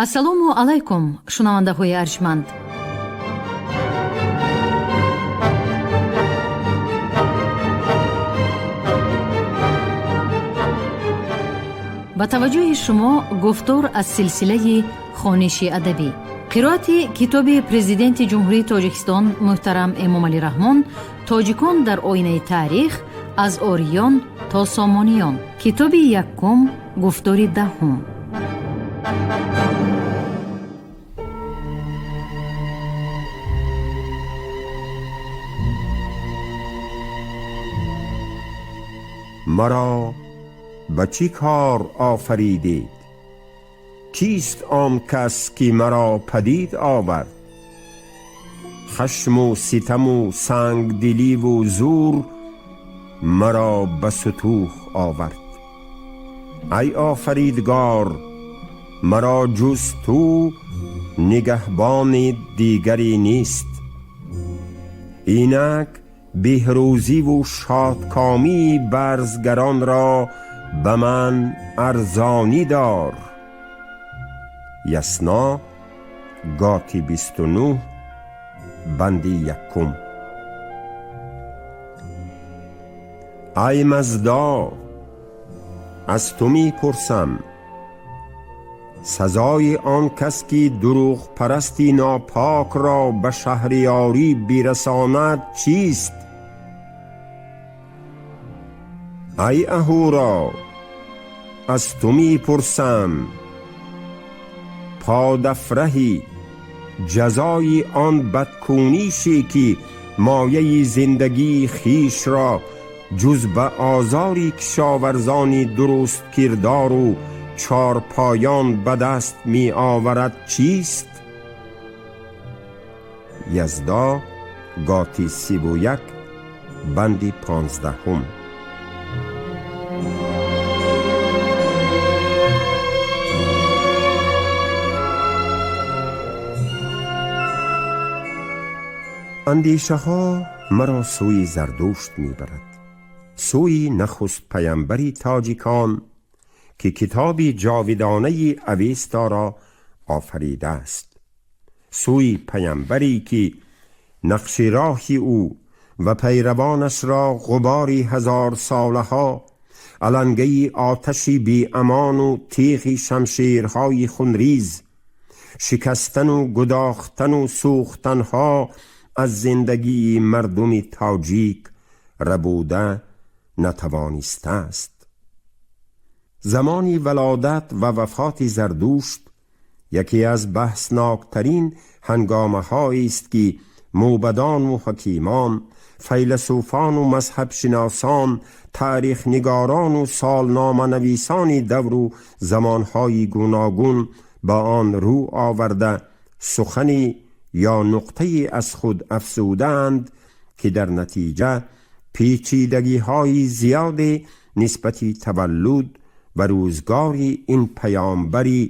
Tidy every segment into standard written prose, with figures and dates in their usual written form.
Ассалому алайкум, шунавандаҳои арҷманд. Ба таваҷҷӯҳи шумо гуфтор аз силсилаи хониши адабӣ, қироати китоби Президенти Ҷумҳурии Тоҷикистон муҳтарам Эмомалӣ Раҳмон «Тоҷикон дар оинаи таърих: аз ориён то сомониён», китоби якум, гуфтори 10-ум. Маро ба чӣ кор офаридед? Кист он кас ки маро падид овард? Хашму ситаму сангдиливу зӯр маро ба сутӯҳ овард. Ай офаридгор, маро ҷуз ту нигаҳбони дигаре нест. Инак беҳрӯзиву шодкомии барзгаронро ба ман арзонӣ дор. Ясно, готи 29, банди 1. Ай Маздо, аз ту мепурсам, сазои он кас ки дурӯғпарасти нопокро ба шаҳриёрӣ бирасонад чист? Ай Аҳуро, аз ту мепурсам, подафраҳи ҷазои он бадкунише ки мояи зиндагии хишро ҷуз ба озори кишоварзони дурусткирдору чорпоён ба даст меоварад чист? Яздо, готи 31, банди 15-ум. Андешаҳо маро сӯи Зардушт мебарад, сӯи нахуст паямбари тоҷикон, ки китоби ҷовидонаи Авестаро офаридааст, сӯи паямбаре ки нақши роҳи ӯ ва пайравонашро ғубори ҳазорсолаҳо, алангаи оташи беамону теғи шамшерҳои хунриз, шикастану гудохтану сӯхтанҳо аз зиндагии мардуми тоҷик рабуда натавонистааст. Замони валодат ва вафоти Зардушт яке аз баҳсноктарин ҳангомаҳоест, ки мӯбадону ҳакимон, файласуфону мазҳабшиносон, таърихнигорону солноманависони давру замонҳои гуногун ба он рӯ оварда, сухани ё нуқтае аз худ афзудаанд, ки дар натиҷа печидагиҳои зиёде нисбати таваллуд ва рӯзгори ин паёмбари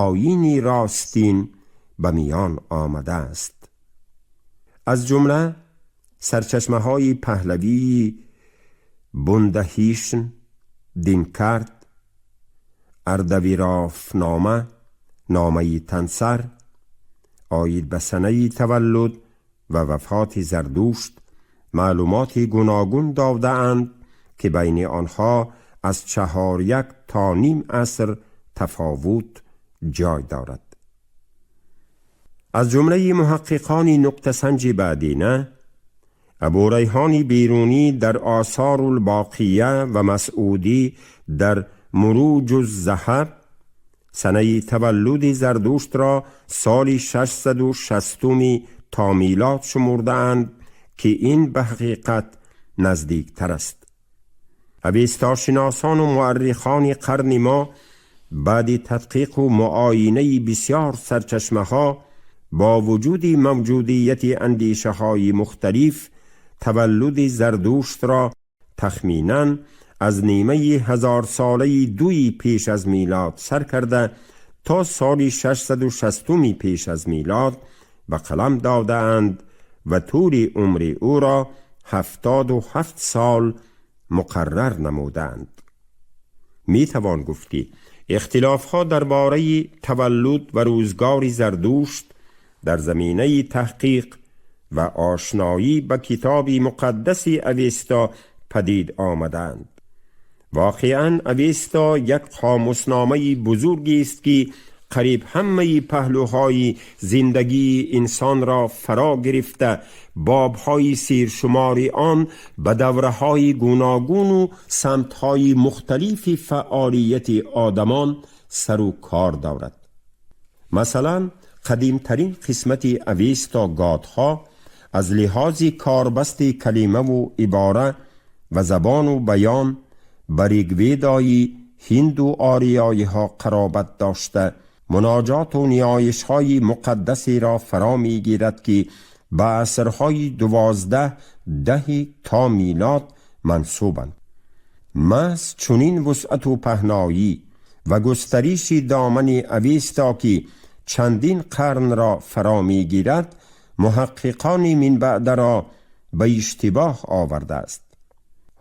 оини ростин ба миён омадааст. Аз ҷумла сарчашмаҳои паҳлавии Бундаҳишн, Динкард, Ардавирофнома, номаи Тансар оид ба санаи таваллуд ва вафоти Зардушт маълумоти гуногун додаанд, ки байни онҳо аз 4.5 то ним аср тафовут ҷой дорад. Аз ҷумлаи муҳаққиқони нуқтасанҷи баъдина, Абурайҳони Берунӣ дар Осорулбоқия ва Масъудӣ дар Муруҷуззаҳаб санаи таваллуди Зардуштро соли 660 то милод шумурдаанд, ки ин ба ҳақиқат наздиктар аст. Авестошиносону муаррихони қарни мо баъди тадқиқу муоинаи бисёр сарчашмаҳо, бо вуҷуди мавҷудияти андешаҳои мухталиф, таваллуди Зардуштро тахминан аз нимаи ҳазорсолаи дуи пеш аз милод сар карда то соли 660 пеш аз милод ба қалам додаанд ва тӯли умри ӯро 77 сол муқаррар намуданд. Метавон гуфт, ки اختلافها درباره تولد و روزگار زردوشت در زمینه تحقیق و آشنایی به کتاب مقدس اوستا پدید آمدند. واقعا اوستا یک قاموسنامه بزرگی است که قریب همه پهلوهای زندگی انسان را فرا گرفته، بابهای سیرشمار آن به دوره‌های گوناگون و سمت‌های مختلف فعالیت آدمان سر و کار دارد. مثلا قدیمترین قسمت اوستا گاتها از لحاظ کاربست کلمه و عباره و زبان و بیان به ریگویدای هند و آریایی ها قرابت داشته، مناجات و نیایش های مقدسی را فرا می گیرد که به عصرهای 12 ده تا میلاد منسوبند. محض چنین وسعت و پهنایی و گستریش دامن اوستا که چندین قرن را فرا می گیرد، محققان من بعد را به اشتباه آورده است.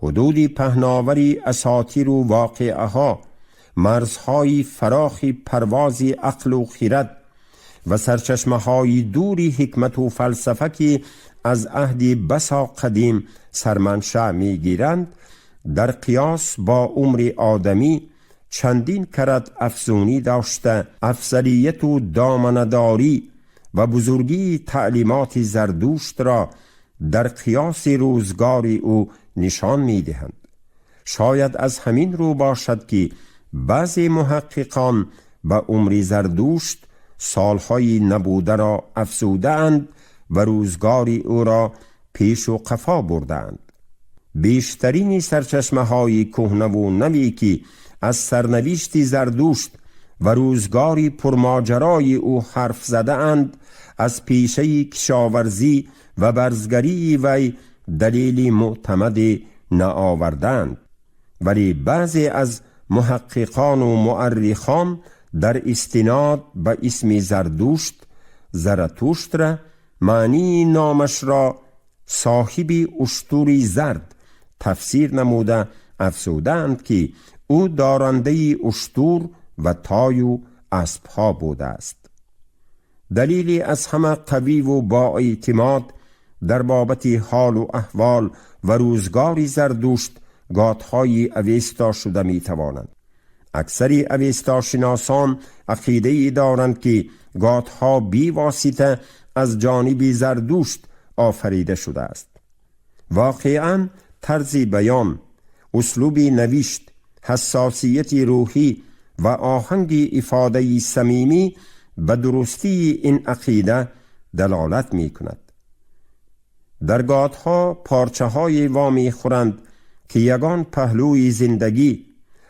حدود پهناوری اساطیر و واقعه ها، مرزهای فراخ پرواز عقل و خرد و سرچشمه های دوری حکمت و فلسفه که از عهد بسا قدیم سرمنشأ می گیرند، در قیاس با عمر آدمی چندین کرد افزونی داشته، افضلیت و دامنداری و بزرگی تعلیمات زردوشت را در قیاس روزگار او نشان می دهند. شاید از همین رو باشد که بعضی محققان به عمر زردوشت سالهای نبوده را افزودند و روزگار او را پیش و قفا بردند. بیشترین سرچشمه های کهنه و نوی که از سرنوشت زردوشت و روزگاری پرماجرای او حرف زده اند، از پیشه کشاورزی و برزگری وی دلیل معتمد نآوردند. ولی بعضی از محققان و مؤرخان در استناد به اسم زردوشت زرتشت را معنی نامش را صاحب اشتر زرد تفسیر نموده افزودند که او دارنده اشتر و تای و اسبها بوده است. دلیلی از همه قوی و با اعتماد در بابت حال و احوال و روزگار زردوشت گاتهای اوستا شده می توانند. اکثر اوستا شناسان عقیده ای دارند که گاتها بی واسطه از جانب زردوشت آفریده شده است. واقعا طرز بیان، اسلوب نوشت، حساسیت روحی و آهنگ افاده صمیمی به درستی این عقیده دلالت می کند. در گاتها پارچه های وامی خورند که یگان پهلوی زندگی،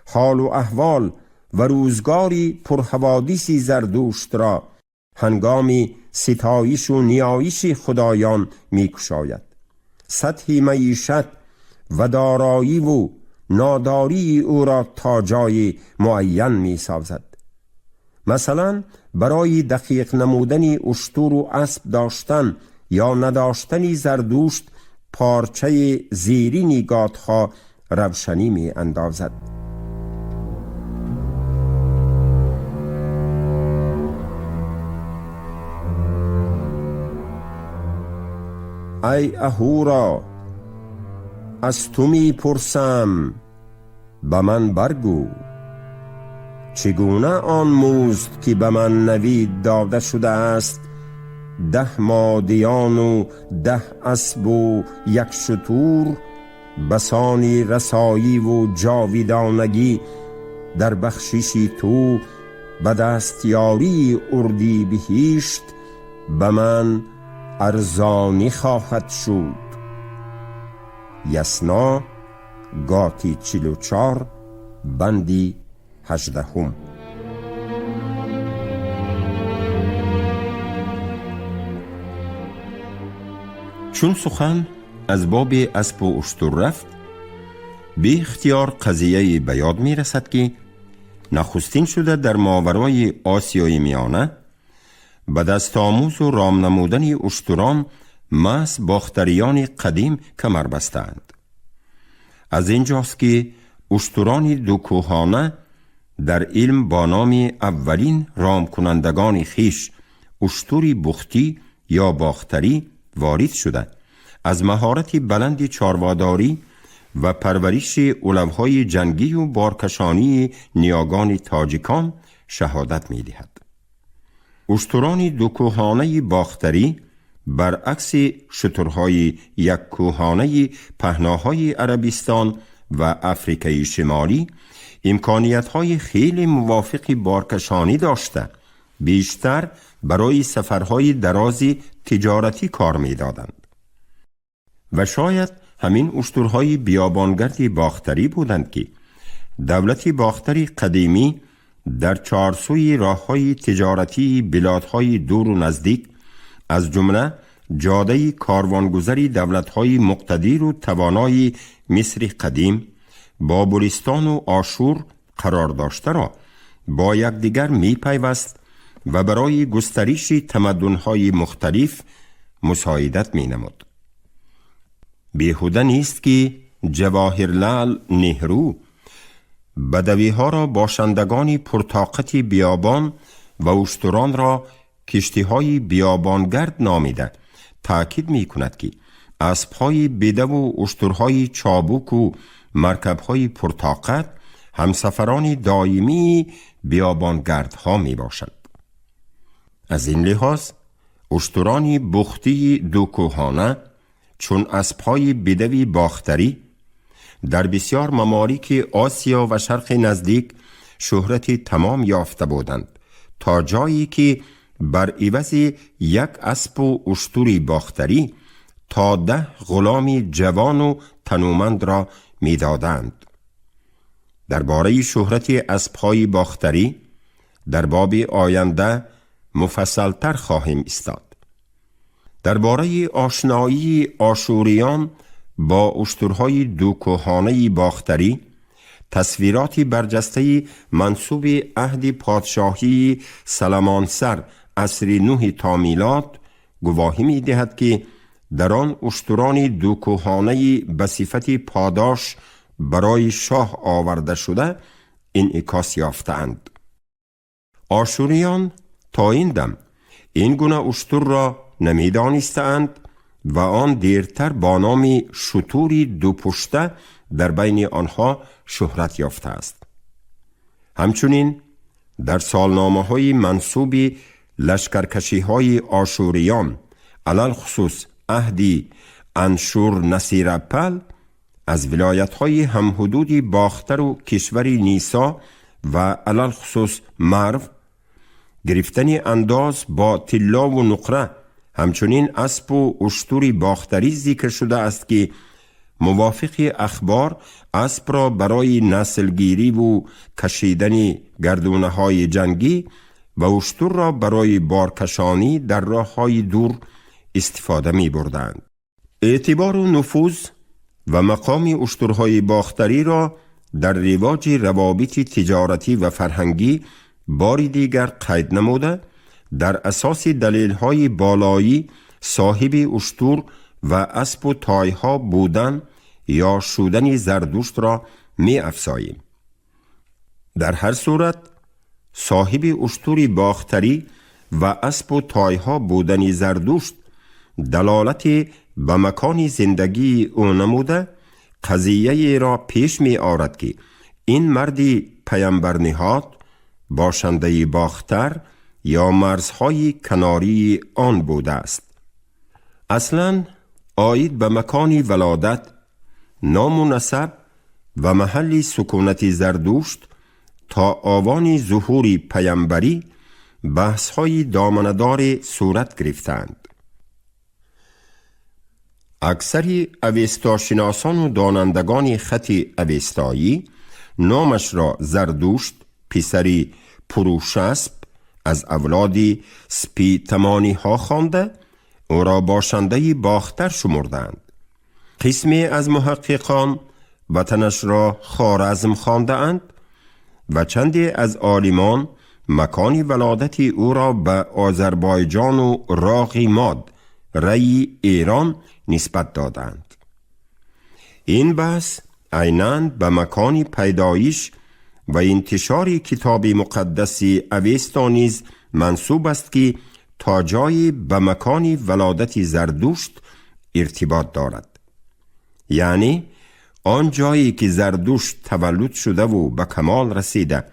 حال و احوال و روزگاری پرحوادث زردوشت را هنگام ستایش و نیایش خدایان میکشاید. سطح معیشت و دارایی و ناداری او را تا جای معین میسازد. مثلا برای دقیق نمودن اشتر و اسب داشتن یا نداشتن زردوشت پارچه زیرین گاتها روشنی می اندازد. ای اهورا، از تو می پرسم، به من برگو، چگونه آن مزد که به من نوید داده شده است، 10 مادیان و 10 اسب و 1 شتر، بسانی رسایی و جاویدانگی در بخشش تو به دستیاری اردی بهشت به من ارزانی خواهد شد. یسنا گاتی 44 بندی 18. چون سخن از باب اسب و اشتر رفت، بی اختیار قضیه به یاد می رسد که نخستین شده در ماورای آسیای میانه به دست آموز و رام نمودن اشتران محض باختریان قدیم کمر بستند. از اینجاست که اشتران دو کوهانه Дар илм бо номи аввалин ромкунандагони хеш уштури бухтӣ ё бохтарӣ ворид шуда, аз маҳорати баланди чорводорӣ ва парвариши улавҳои ҷангию боркашонии ниёгони тоҷикон шаҳодат медиҳад. Уштурони дукӯҳонаи бохтарӣ баръакси шутурҳои яккӯҳонаи паҳноҳои Арабистон ва Африкаи Шимолӣ имкониятҳои хеле мувофиқи боркашонӣ дошта, бештар барои сафарҳои дарози тиҷоратӣ кор медоданд. Ва шояд ҳамин уштурҳои биёбонгарди бохтарӣ буданд, ки давлати Бохтари қадимӣ дар чорсӯи роҳҳои тиҷоратии билодҳои дуру наздик, аз ҷумла ҷодаи корвонгузари давлатҳои муқтадиру тавонои Мисри қадим, Бобулистону Ошур қарор доштаро бо якдигар мепайваст ва барои густариши тамаддунҳои мухталиф мусоидат менамуд. Беҳуда нест, ки Ҷавоҳирлал Неҳру бадавиҳоро бошандагони пуртоқати биёбон ва уштуронро киштиҳои биёбонгард номида, таъкид мекунад, ки аспҳои бедаву уштурҳои чобуку маркабҳои пуртоқат ҳамсафарони доимии биёбонгардҳо мебошанд. Аз ин лиҳоз уштурони бухтии дукӯҳона чун аспҳои бедави бохтарӣ дар бисёр мамолики Осиё ва Шарқи Наздик шӯҳрати тамом ёфта буданд, то ҷое ки бар ивази як аспу уштури бохтарӣ то 10 ғуломи ҷавону танумандро медоданд. Дар бораи шӯҳрати аспҳои бохтарӣ дар боби оянда муфассалтар хоҳем истод. Дар бораи ошноии ошӯриён бо уштурҳои дукӯҳонаи бохтарӣ тасвироти барҷастаи мансуби аҳди подшоҳии Саламонсар, асри нӯҳи то милод, гувоҳӣ медиҳад, ки дар он уштурони дукӯҳонаи ба сифати подош барои шоҳ оварда шуда инъикос ёфтаанд. Ошӯриён то ин дам ин гуна уштурро намедонистаанд ва он дертар бо номи шутури дупушта дар байни онҳо шӯҳрат ёфтааст. Ҳамчунин дар солномаҳои мансуби лашкаркашиҳои ошӯриён, алалхусус аҳди Аншур Насирапал, аз вилоятҳои ҳамҳудуди Бохтару кишвари Нисо ва алалхусус Марв гирифтани андоз бо тиллову нуқра, ҳамчунин аспу уштури бохтарӣ зикр шудааст, ки мувофиқи ахбор аспро барои наслгириву кашидани гардунаҳои ҷангӣ ва уштурро барои боркашонӣ дар роҳҳои дур истифода мебурданд. Эътибору нуфуз ва мақоми уштурҳои бохтариро дар ривоҷи равобити тиҷоратӣ ва фарҳангӣ бори дигар қайд намуда, дар асоси далелҳои болоӣ соҳиби уштур ва аспу тойҳо будан ё шудани Зардуштро меафзоем. Дар ҳар сурат соҳиби уштури бохтарӣ ва аспу тойҳо будани Зардушт далолате ба макони зиндагии ӯ намуда, қазияеро пеш меорад, ки ин марди паямбарниҳод бошандаи Бохтар ё марзҳои канории он будааст. Аслан оид ба макони валодат, ному насаб ва маҳалли сукунати Зардушт то овони зуҳури паямбарӣ баҳсҳои доманадоре сурат гирифтаанд. Аксари авестошиносону донандагони хати авестоӣ номашро Зардушт, писари Пурушасп, аз авлоди Спитамониҳо хонда, ӯро бошандаи Бохтар шумурдаанд. Қисме аз муҳаққиқон ватанашро Хоразм хондаанд ва чанде аз олимон макони валодати ӯро ба Озарбойҷону Роғи Мод, Раи Эрон нисбат додаанд. Ин баҳс айнан ба макони пайдоиш و انتشار کتاب مقدس اوستا نیز منسوب است که تا جایی به مکان ولادت زردشت ارتباط دارد. یعنی آن جایی که زردشت تولد شده و به کمال رسیده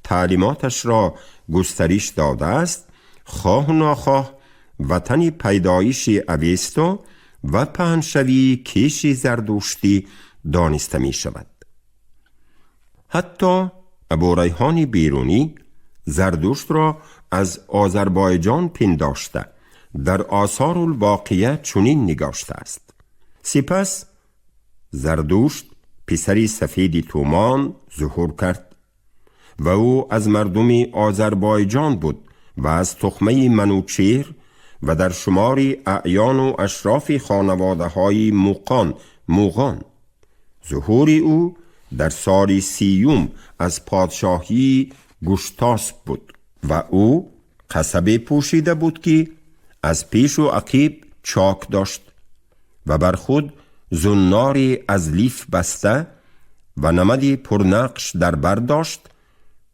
تعلیماتش را گسترش داده است، خواه و ناخواه وطن پیدایش اوستا و پهنشوی کیش زردشتی دانسته می شود. حتی ابوریحان بیرونی زردشت را از آذربایجان پنداشته در آثار الباقیه چنین نگاشته است: سپس زردشت پسر سفید تومان ظهور کرد و او از مردم آذربایجان بود و از تخمه منوچهر و در شمار اعیان و اشراف خانواده های موغان. ظهور او در سال 30 از پادشاهی گشتاسب بود و او قصبه پوشیده بود که از پیش و عقیب چاک داشت و بر خود زناری از لیف بسته و نمدی پرنقش در بر داشت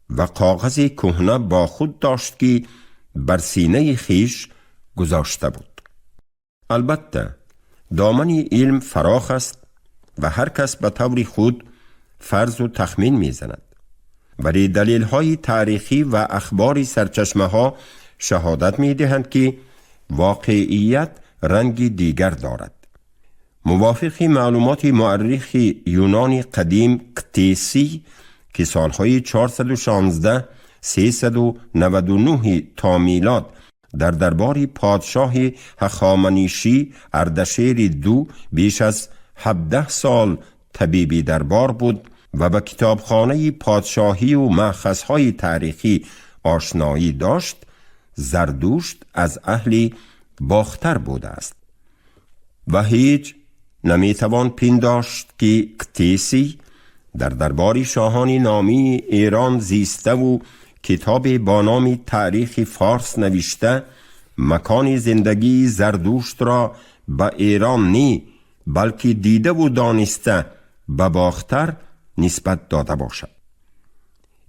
و کاغذ کهنه با خود داشت که بر سینه خیش گذاشته بود. البته دامن علم فراخ است و هر کس به طور خود فرض و تخمین میزند، ولی دلیل های تاریخی و اخبار سرچشمه ها شهادت می دهند که واقعیت رنگ دیگر دارد. موافق معلومات مؤرخ یونان قدیم کتیسی که سالهای 416 399 تا میلاد در دربار پادشاه هخامنشی اردشیر دو بیش از 17 سال طبیبی دربار بود و به کتابخانه پادشاهی و مأخذهای تاریخی آشنایی داشت، زردشت از اهل باختر بوده است و هیچ نمیتوان پنداشت که کتیسی در دربار شاهان نامی ایران زیسته و کتاب با نام تاریخ فارس نوشته مکان زندگی زردشت را به ایران نی بلکه دیده و دانسته به باختر نسبت داده باشد.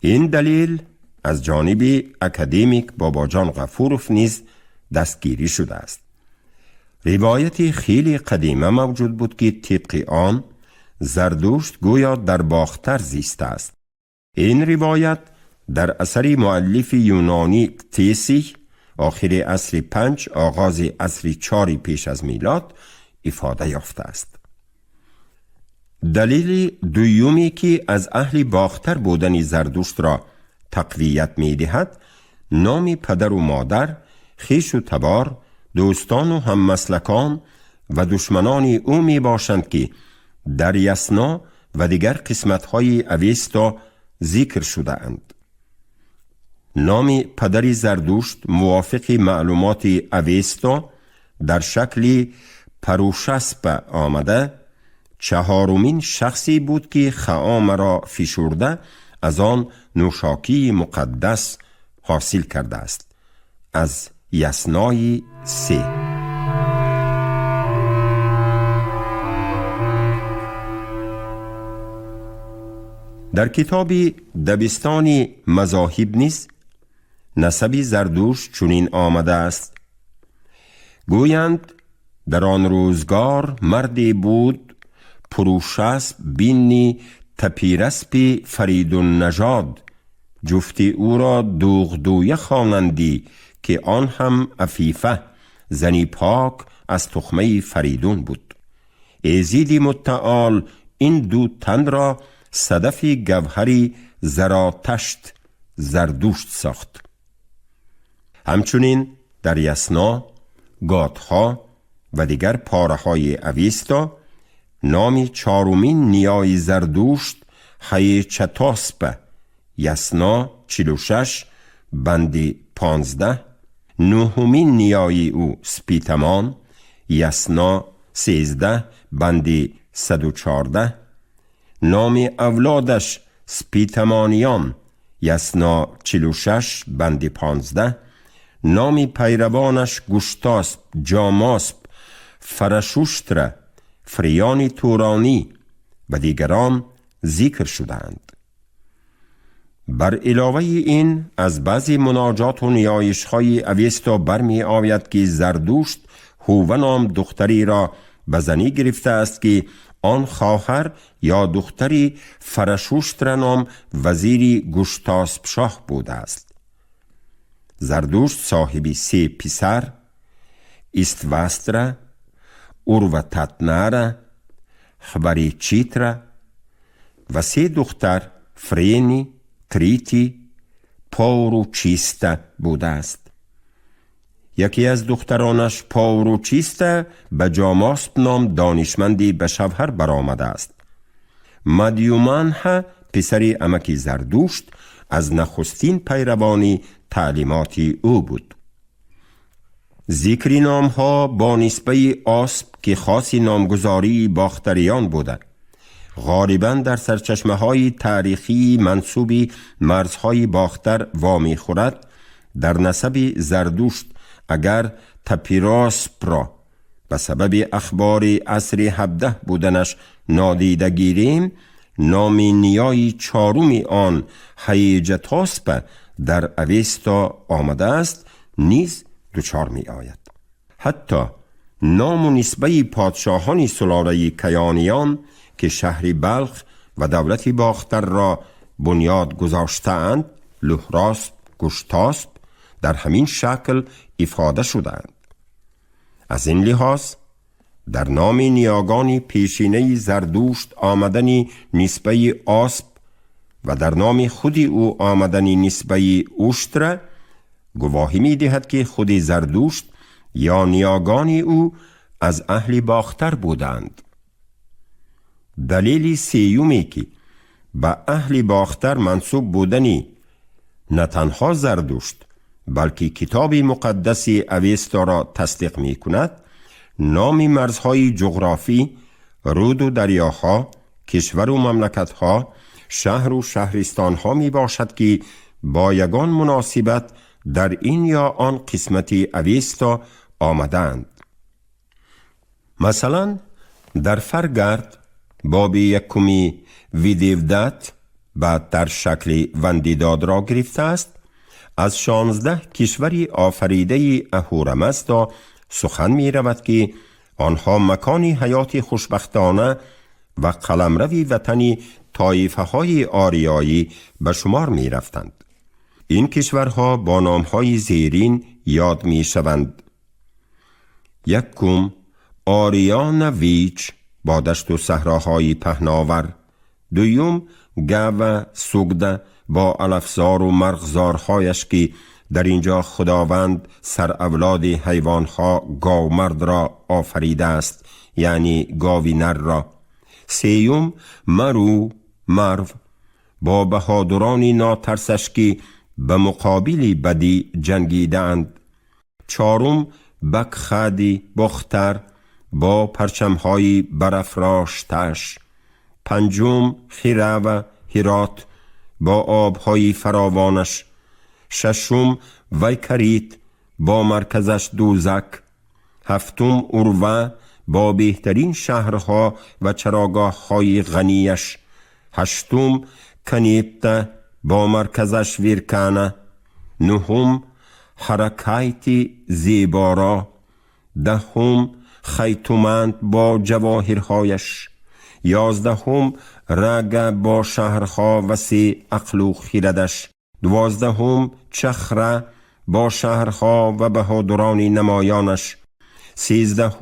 این دلیل از جانب اکادمیک باباجان غفوروف نیز دستگیری شده است. روایت خیلی قدیمه موجود بود که طبق آن زردشت گویا در باختر زیسته است. این روایت در اثر مؤلف یونانی تیسی آخر عصر 5 آغاز عصر 4 پیش از میلاد افاده یافته است. دلیل دویومی که از اهل باختر بودن زردشت را تقویت می دهد، نام پدر و مادر، خویش و تبار، دوستان و هممسلکان و دشمنان او می باشند که در یسنا و دیگر قسمت‌های اوستا ذکر شده اند. نام پدر زردشت موافق معلومات اوستا در شکل پروشسپ آمده، چهارمین شخصی بود که خعام را فشرده از آن نوشاکی مقدس حاصل کرده است. از یسنای 3. در کتاب دبستان مذاهب نیز نسب زردشت چنین آمده است: گویند در آن روزگار مردی بود پروشسپ بینی تپیرسپ فریدون نژاد، جفتی او را دوغدویه خوانندی که آن هم عفیفه زنی پاک از تخمه فریدون بود. ایزید متعال این دو تن را صدف گوهری زراتشت زردشت ساخت. همچنین در یسنا، گاتها و دیگر پاره های اوستا نام چهارمین نیای زردشت هیچتاسپ، یسنا 46 بند 15، نهمین نیای او سپیتمان، یسنا 13 بند 114، نام اولادش سپیتمانیان، یسنا 46 بند 15، نام پیروانش گشتاسپ، جاماسپ، فرشوشتر، فریان تورانی و دیگران ذکر شدند. بر علاوه این از بعضی مناجات و نیایش های اوستا برمی آید که زردوشت هووه نام دختری را به زنی گرفته است که آن خواهر یا دختری فرشوشتر نام وزیر گشتاسب شاه بوده است. زردوشت صاحب 3 پسر استوسترا، اوروتتنارا، خبریچیترا و 3 دختر فرینی، تریتی، پاوروچیستا بوده است. یکی از دخترانش پاوروچیستا به جاماسپ نام دانشمندی به شوهر برآمده است. مدیومانها پسر امک زردوشت از نخستین پیروانی تعلیمات او بود. ذکر نامها با نسبه آسپ که خاص نامگذاری باختریان بوده، غالباً در سرچشمه های تاریخی منسوب مرزهای باختر وامی خورد. در نسب زردوشت اگر تپیراسپ را به سبب اخبار عصر 17 بودنش نادیده گیریم، نام نیای چهارم آن هیجتاسپ در اوستا آمده است نیز دچار می آید. حتی نام و نسبه پادشاهان سلاله کیانیان که شهر بلخ و دولت باختر را بنیاد گذاشتند، لهراسپ، گشتاسپ، در همین شکل افاده شدند. از این لحاظ در نام نیاگان پیشینه زردوشت آمدن نسبه آسپ و در نام خود او آمدن نسبه اوشتر گواهی می دهد که خود زردوشت یا نیاگان او از اهل باختر بودند. دلیل سیومی که به اهل باختر منسوب بودنی نه تنها زردوشت بلکه کتاب مقدس اوستا را تصدیق می کند، نام مرزهای جغرافی، رود و دریاها، کشور و مملکتها، شهر و شهرستانها می باشد که با یگان مناسبت در این یا آن قسمت اوستا آمدند. مثلا در فرگرد باب یکمی ویدیودت بعد در شکل وندیداد را گرفته است، از 16 کشور آفریده اهورامزدا سخن می رود که آنها مکان حیات خوشبختانه و قلمروی وطنی طایفه های آریایی به شمار می رفتند. این کشورها با نامهای زیرین یاد می شوند. یکم آریان ویچ با دشت و صحراهای پهناور، دویم گو سوگده با علفزار و مرغزارهایش که در اینجا خداوند سر اولاد حیوانها گاومرد را آفریده است، یعنی گاوی نر را. سیوم مرو مرو با بهادرانی ناترسش که به مقابل بدی جنگیدند. چهارم بکخدی بختر با پرچمهای برافراشتش. پنجم خیره و هرات با آبهای فراوانش. ششم ویکریت با مرکزش دوزک. هفتم اوروه با بهترین شهرها و چراگاه‌های غنیش. هشتم کنیپته با مرکزش ویرکانه. نهم حرکایت زیبارا. دهم خیتومند با جواهرهایش. 11 رگه با شهرها و 3 عقل و خیردش. 12 چخره با شهرها و بهادران نمایانش. 13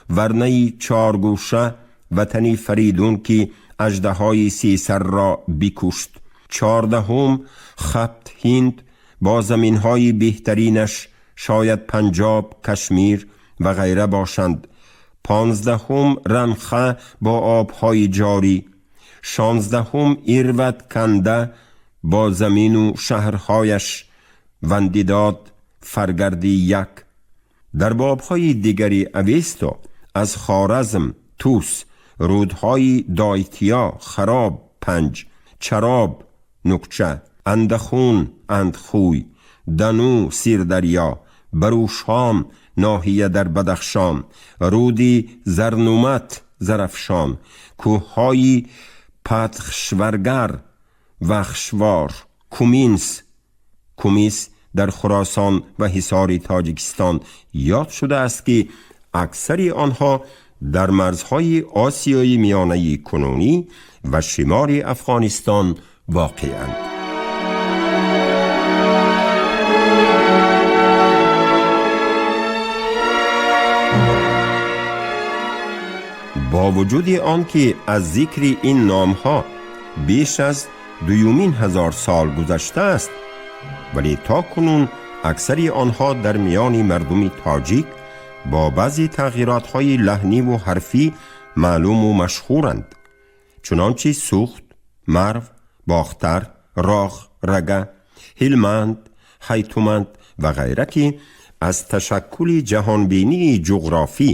ورنه چارگوشه وطنی فریدون که اژدهای 3 سر را بکشت. 14 خبت هند با زمینهای بهترینش، شاید پنجاب، کشمیر و غیره باشند. 15 رنخه با آبهای جاری. 16 ایروت کنده با زمین و شهرهایش. وندیداد فرگردی 1. در بابهای دیگری اوستا از خوارزم، توس، رودهای دایتیا، خراب 5، چراب نکچه، اندخون اندخوی، دنو سیردریا، بروشام ناحیه در بدخشان، رودی زرنومت زرفشان، کوههای پتخشورگر وخشوار، Куминс, Кумис дар Хуросон ва Ҳисори Тоҷикистон ёд шудааст, ки аксари онҳо дар марзҳои Осиёи Миёнаи кунунӣ ва шимоли Афғонистон воқеанд. Бо вуҷуди он ки аз зикри ин номҳо беш аз 2500 сол гузаштааст, вале то кунун аксари онҳо дар миёни мардуми тоҷик бо баъзе тағйиротҳои лаҳниву ҳарфӣ маълуму машҳуранд, чунончи Сухт, Марв, Бохтар, Роғ, Рага, Ҳилманд, Ҳайтуманд ва ғайра, ки аз ташаккули ҷаҳонбинии ҷуғрофӣ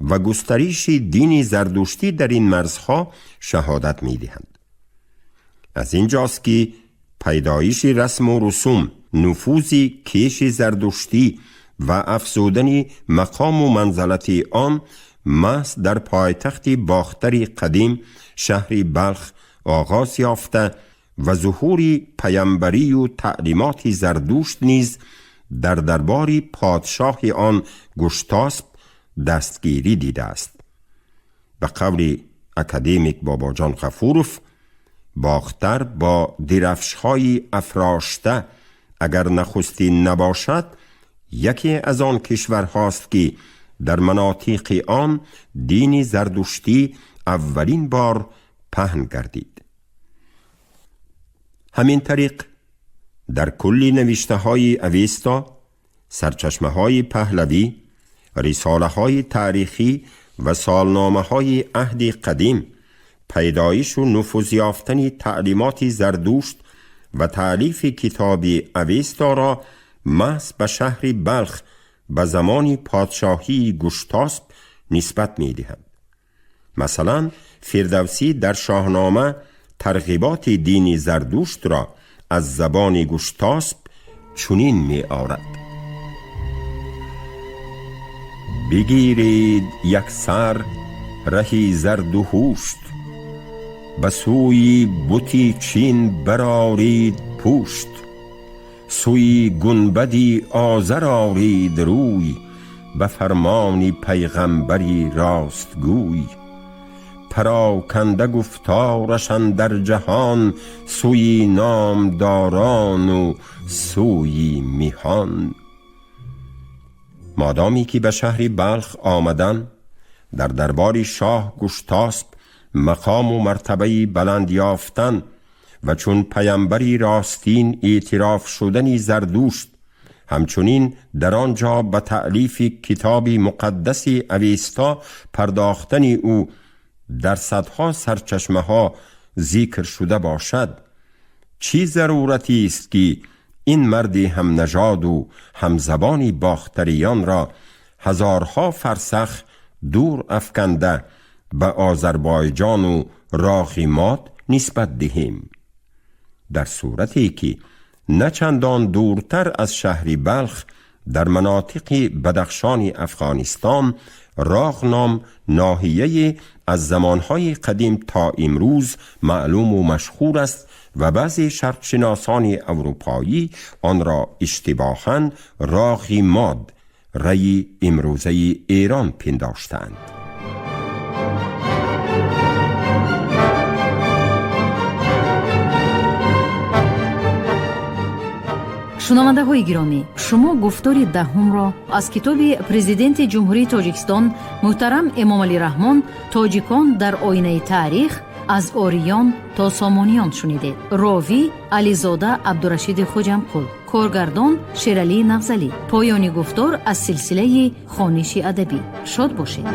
ва густариши дини зардуштӣ дар ин марзҳо шаҳодат медиҳанд. Аз ин ҷост, ки пайдоиши расму русум, нуфузи кеши зардуштӣ ва афзудани мақому манзалати он маҳз дар пойтахти Бохтари қадим, шаҳри Балх, оғоз ёфта ва зуҳури паямбарию таълимоти Зардушт низ дар дарбори подшоҳи он Гуштосп дастгирӣ дидааст. Ба қавли академик Бобоҷон Ғафуров, Бохтар бо дирафшҳои афрошта агар нахустин набошад, яке аз он кишварҳост, ки дар манотиқи он дини зардуштӣ аввалин бор паҳн гардид. Ҳамин тариқ, дар кулли навиштаҳои Авеста, сарчашмаҳои паҳлавӣ, рисолаҳои таърихӣ ва солномаҳои аҳди қадим пайдоишу нуфуз ёфтани таълимоти Зардушт ва таълифи китоби Авестаро маҳз ба шаҳри Балх ба замони подшоҳии Гуштосп нисбат медиҳанд. Масалан, Фирдавсӣ дар Шоҳнома тарғиботи дини Зардуштро аз забони Гуштосп чунин меорад: бигиред як сар раҳи зарду ҳушт, ба сӯи бути Чин барорид пушт, сӯи гунбади Озар орид рӯй, ба фармони пайғамбари ростгӯй. Пароканда гуфтораш андар ҷаҳон, сӯи номдорону сӯи миҳон. Модоме ки ба шаҳри Балх омадан, дар дарбори шоҳ Гуштосп мақому мартабаи баланд ёфтан ва чун паямбари ростин эътироф шудани Зардушт, ҳамчунин дар он ҷо ба таълифи китоби муқаддаси Авеста пардохтани ӯ дар садҳо сарчашмаҳо зикр шуда бошад, чӣ заруратист, ки ин марди ҳамнажоду ҳамзабони бохтариёнро ҳазорҳо фарсах дур афканда ба Озарбойҷону Роғи Мод нисбат диҳем, дар сурате ки на чандон дуртар аз шаҳри Балх дар манотиқи Бадахшони Афғонистон Роғ ном ноҳияе аз замонҳои қадим то имрӯз маълуму машҳур аст ва баъзе шарқшиносони аврупоӣ онро иштибоҳан Роғи Мод, раи имрӯзаи Эрон, пиндоштаанд. Шунавандаҳои гиромӣ, шумо гуфтори даҳумро аз китоби Президенти Ҷумҳурии Тоҷикистон муҳтарам Эмомалӣ Раҳмон «Тоҷикон дар оинаи таърих: аз ориён то сомониён» шунидед. Ровӣ Ализода Абдурашиди Хоҷамқул, коргардон Шералии Нағзалӣ. Поёни гуфтор аз силсилаи хониши адабӣ. Шод бошед.